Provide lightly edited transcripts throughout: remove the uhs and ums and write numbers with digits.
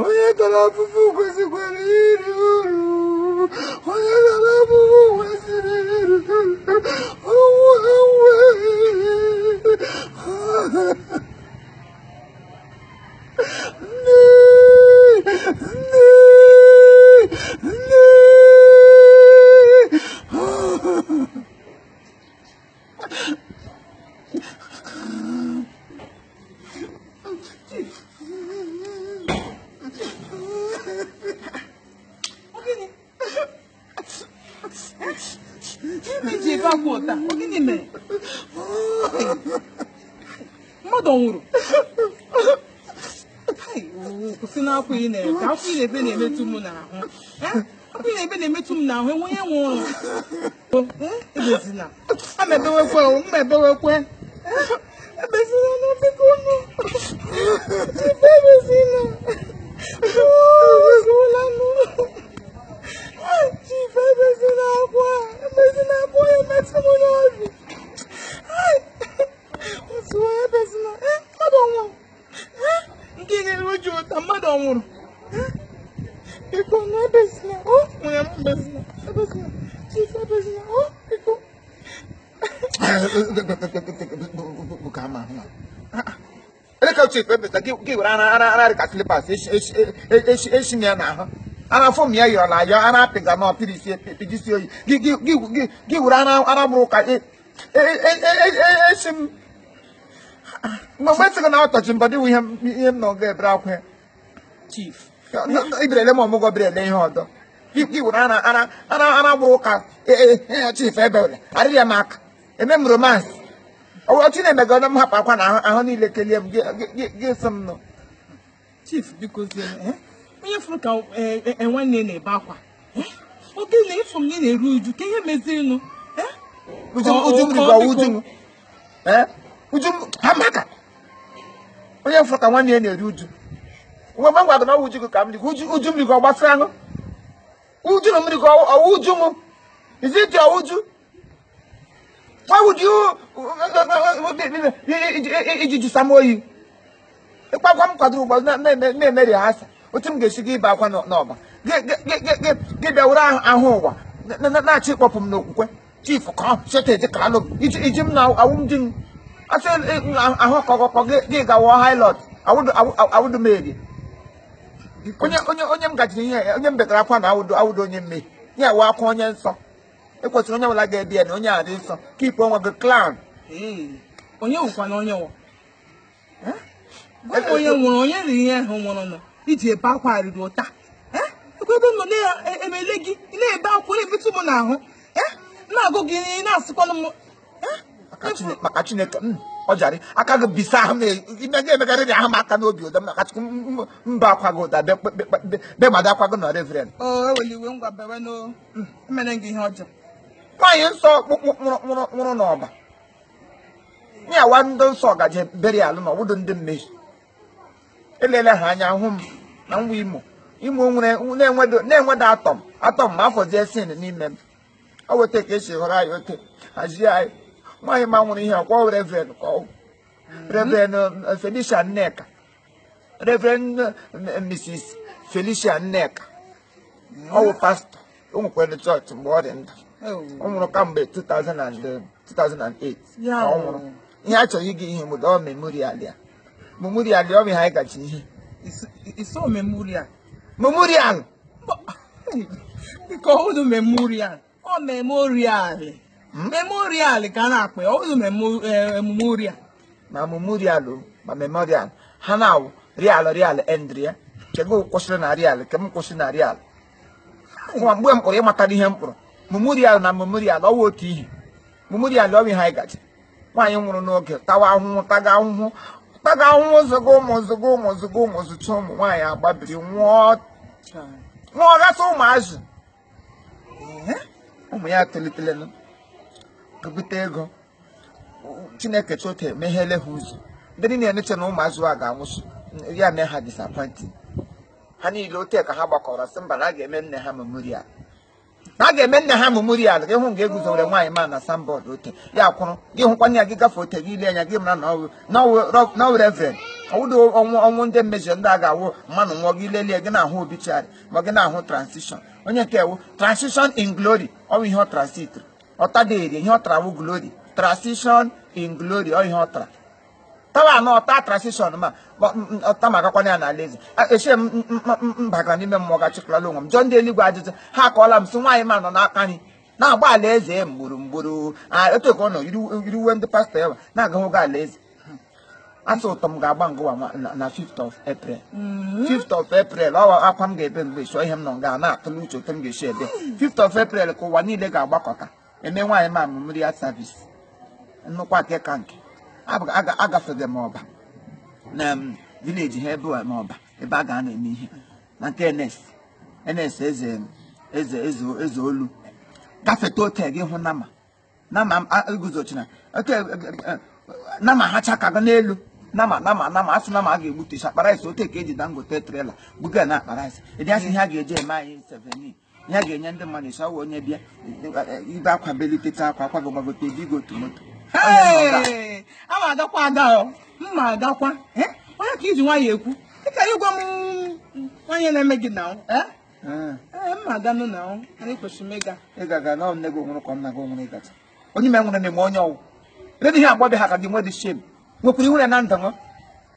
Onye tara afụfụ kwesịkwara iri uru. Onye tara afụfụ kwesịrị iri uru. Nne, nne, nne. Gịnị? Gịnị ji ebe akwa ụta? Ọ gịnị mere? Mmadụ ọ nwụrụ? Hai, oo, kwụsị n'akwa ị na-ebe. Akwa ị na-ebe na-emetụ m n'ahụ. Eh? Akwa ị na-ebe na-emetụ m n'ahụ. Enwe onye nwụrụ. Eh? Ebezina. Ama ebewekwe o, mma ebewekwe. Eh? Ebezina na biko nụ. Chief, ebezina. Oo, ezuola nụ. Ai, Chief, ebezina akwa. Ebezina akwa ya emetụ m n'obi. Ai, ozuo ebezina. Eh, mmadụ ọ nwụrụ? Eh, nke ị na-eru uju ụta, mmadụ ọ nwụrụ? Eh, biko nụ ebezina. O, nwunye m ebezina. Ebezina. Chief, ebezina. O, biko. Ka ama ahụ na. Eleka chief ebeta gị were ara ara ara ka slippers esi esi ya n'ahụ. Ara fọm ya yọrọ ayọ ara apịga na ọpịrịsi pịjisi oyi gị gị gị gị gị were ara ara gbụrụ ka esi m mgbe sị gị na ọtọchi mbọdị ihe ihe m na ọga ebere akwa ya. Chief. Ibere ele m ọmụgwọ bere ele ihe ọdọ gị were ara ara ara ara gbụrụ ka ya chief ebere arịrịa m aka eme m romance ọchị na-emega ọnụ m hapụ akwa na ahụ ahụ niile kelie m gị sị m nụ. Chief, biko zie, eh? Onye fụrụ ka nwanne na-ebe akwa, eh? Oge na ịfụ m na ị na-eru uju ka ihe mezirinụ, eh? Uju uju m rigọ uju m, eh? Uju m ha maka onye fụrụ ka nwanne ya na-eru uju nwe mgbe m gwa gị na ọ uju gị ka m rigọ uju uju m rigọ gbasara ahụ uju m rigọ ọwụ uju m. Is it your uju? Why would you iji jụsa m oyi? Ịkpakwa m kwadoro ụgbọ na-emeri asa otu m ga-esi gị ibe akwa n'ọba gị bịa were ahụ ụwa na-achọ ịkpọpụ m n'okwukwe. Chief ka sheteji ka alụ m iji m na awụ m di m asị ahụ kọkọkọ gị gawa hailọt awụdụ m eri onye onye onye m gajiri ihe onye m betara akwa na awụdụ awụdụ onye mmehie ya wụ akwa onye nsọ ekwesịrị onye ọbụla ga-ebi ya na onye a dị nsọ keep onwe gị clean. Onye nwụkwa na onye nwụ? Gwa m onye nwụrụ, onye riri ihe ahụ nwụrụ nụ iji ebe akwa riri ụta. Ekwe ebe m nọ na-emele gị, ị na-ebe akwa na-emetụ m n'ahụ, na-agụ gị, ị na-asịkwanụ m. Maka Chineke ọ jarị aka gị bisa ahụ ime gị emegarịrị ahụ m aka n'obi ụda maka Chukwu mba akwa gị ụda be gbado akwa gị na reverend. O eweliwe ngwa bewe n'o emere gị ihe ọjọọ. Nwaanyị nsọ nwụrụ n'ọba ya wa ndị nsọ gaje burial na ọwụdụ ndị mmehie elele ha anya hụ m na nwa imo imo nwere na-enwedo atom atom ma afọzie sin n'ime m ọ weta ka esi hụrụ anyị ote hazie anyị nwaanyị ma nwụrụ ihe ọkwa reverend ka ọ Reverend Felicia Nneka, Reverend Mrs. Felicia Nneka, ọ wụ pastọ o nwekwara chọọchị mgbe ọ dị ndụ. Ọ nwụrụ kamgbe 2008 ka ọ nwụrụ. Ihe a chọrọ ịga ihe mgbe ọ memorial ya memorial ya ọ bụ ihe anyị gaji ihe iso memorial memorial biko ọwụdụ memorial ọ memorial memorial ka a na-akpọ ya ọwụdụ memorial ma memorial ma memorial ha na-awụ real real endria nke gị kwụsịrị na real nke m kwụsị na real nwa mgbe m kpụrụ ịmatara ihe m kpụrụ memorial na memorial ọwụ otu ihe memorial ọ bụ ihe anyị gaji. Nwaanyị nwụrụ n'oge tawa ahụhụ taga ahụhụ taga ahụhụ zụga ụmụ zụga ụmụ zụga ụmụ zụcha ụmụ nwaanyị agbabiri nwụọ nwụọ gasị ụmụazị ụmụ ya tolitelenụ bute ego Chineke chote meghele ha ụzọ. Ndị niile na-eche na ụmụazụ a ga-anwụsị ya mee ha disappointing. Ha niile ote ka ha gbakọrọ sị mba na a ga-eme nne ha memorial, na a ga-eme nne ha memorial. Gị hụ nga eguzowere nwaanyị ma na signboard ote ya kwụrụ, gị hụkwana ya, gị gafe ote, gị ile anya, gị mara na ọwụ reverend. Ọwụdụ ọnwụ ọnwụ ndị mmejọ ndị a ga-awụ mmanụ nwụọ, gị lelie, gị na-ahụ obituary ma gị na-ahụ transition. Onye nke ewu transition in glory, ọ bụ ihe ọ transit ọta dịrị, ihe ọ tara wụ glory, transition in glory, ọ ihe ọ tara tawa anọ ọta transition ma ọta ma agakwana ya n'ala eze. Eche m mbagara n'ime mmụọ gachịkọlala onwe m, jụọ ndị eluigwe ajụjụ. Ha akọọla m sị nwaanyị ma nọ n'aka nri na-agba ala eze mgburu mgburu. Etu ka ọ nọ yiri uwe ndị pastọ ya na-aga oge ala eze. Asị ụtọ m ga-agba ngụwa na 5th of April, 5th of April. Ọ akwa m ga-ebe mgbe chọọ ihe m nọ nga na-atụle uche otu m ga-esi ebe 5th of April ka ụwa niile ga-agbakọta eme nwaanyị ma memorial service. Nnukwu ake ka nke agafeghị m ọba na village ha ebe n'ọba ebe a ga na-eme ihe na nke ns ns eze eze eze eze olu. Gafete ote gị hụ nama nama eguzochina ote nama ha chakago n'elu nama nama nama. Asị nama a ga-egbutecha akpa rice ote ka eji Dangote trailer buga na akpa rice ịdị. Asị ihe a ga-eji eme anyị souvenir, ihe a ga-enye ndị mmadụ ịsawa. Onye bịa ibe akwa belitecha akwa akwa gị gbagote bigo otu moto. Ama agakwa aga o mma agakwa. Onye ka iji nwayọ ekwu dịka ịgwa m nwanyị na-eme gị na ee, mma aganụ na anyị kwesịrị m ịga. Ị ga-aga na nne gị nwụrụ ka nna gị nwụrụ. Ịgacha onye ime nwụrụ na-eme onye ọwụ ebe ihe agbọbịa ha ka gị nwee dị shame nwekwara ihure na ndụ ṅụ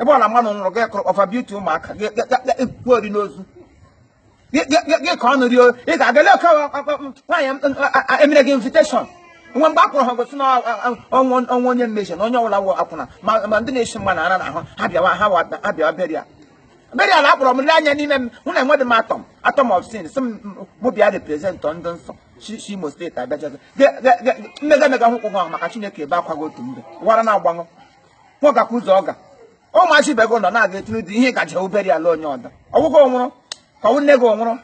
ebe ọla mmanụ nwụrụ gị kụrụ ọfa beauty ụmụaka gị ori n'ozu gị ka ọnụ rio. Ị ga-aga lee oke nwaanyị emere gị invitation nwe mgbe a kpọrọ ha gosi na ọnwụ ọnwụ onye mmehie na onye ọbụla wụ akwụna ma ndị na-esi mma na ara n'ahụ ha bịawa ha bịawa burial. Burial akpọrọ m lee anya n'ime m hụ na enweghị m atom of sin. Sị m mụ bịa represent ndị nsọ si Imo steeti abịajazi mmega emega hụkwụ gị maka Chineke ebe akwaghị otu mbe wara na-agbaṅụ nwa gakwa ụzọ ọ ga ụmụazị ibe gị nọ na-aga eturu dị ihe gaje obere ala onye ọdọ ọgwụgwọ nwụrụ ka ọwụ nne gị nwụrụ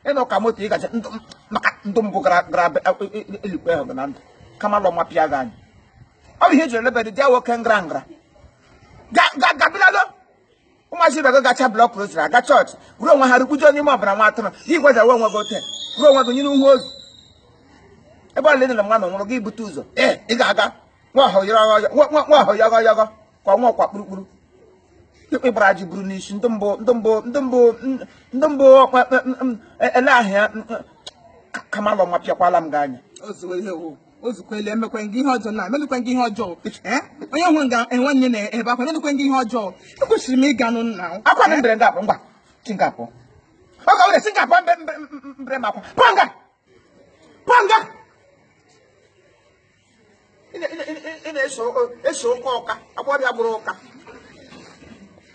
ịnụ ka moto ịgaje maka ndụ mbụ gara gara elikwe ahụ gị na ndụ kama lọ mapịa gị anya. Ọ bụ ihe ejiri elebere dị nwoke ngra ngra gabilalo. Ụmụazị ibe gị gacha block rosary, aga chọọchị, ruo onwe ha rukpujo n'ime ọbara nwa atụrụ gị gwajawa onwe gị ote ruo onwe gị nyere uhu ozu ebe ọla na mmadụ nwụrụ gị bute ụzọ. Ee, ị ga-aga nwa ọhụ yọgọ yọgọ ka ọnwa ọkwa kpurukpuru ịgbara ji buru n'isi ndị mbụ ndị mbụ ndị mbụ ndị mbụ ele ahụ ya kamalọ mapịakwala m gị anya. Ozukwele emekwe gị ihe ọjọọ na emelukwe gị ihe ọjọọ. Onye hụ nga enwe nne na-ebe akwa emelukwe gị ihe ọjọọ. Ekwesịrị m ịga nụ nna. Akwa m mbere nga apụ ngwa Singapore oge were Singapore mbe mbere m akwa pụọ nga pụọ nga. Ị na-eso eso ụka ụka agbọbịa gburu ụka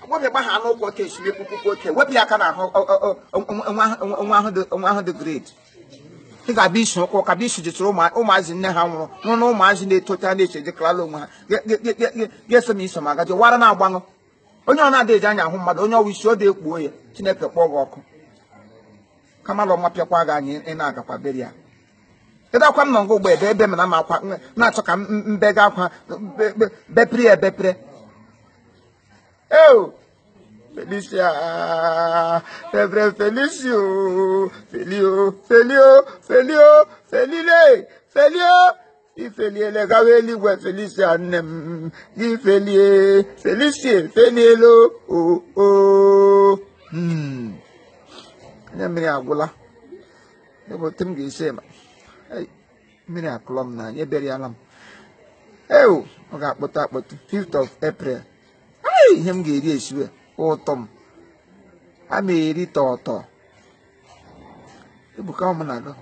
agbọbịa gba ha n'ụkwụ oke esiri ekpukpukpu oke wepụ ya aka n'ahụ onwe ahụ dị great. Ị ga-abịa isi ụkwụ ụka bịa isi jitụrụ ụmụazị nne ha nwụrụ nwụrụ na ụmụazị na-etota na-eche jekarala onwe ha ga-eso m iso m agaje wara na-agbaṅụ onye ọ na-adị eji anya ahụ mmadụ onye ọwụ isi ọ dị ekpuo ya. Chineke kpọọ gị ọkụ kamalụ mapịakwa gị anyị. Ị na-agakwa burial kedu akwa m nọ nga ugbo ebe ebe m na m akwa na-achọ ka m bega akwa bepere ebepere eo. Felicia, Reverend Felicio, Felio, Felio, Felio, Felile, Felio, ifeliele gawa eluigwe. Felicia nne m gị felie, Felicia felielo o o. Anya mmiri agwụla ebe otu m ga-esi ema. Ei, mmiri akụlọ m n'anya eberiala m. Ew, ọ ga-akpọtụ akpọtụ 5th of April. Ai, ihe m ga-eri esiwe ụtọ m a ma eri tọtọ. Ebuka m na-aga.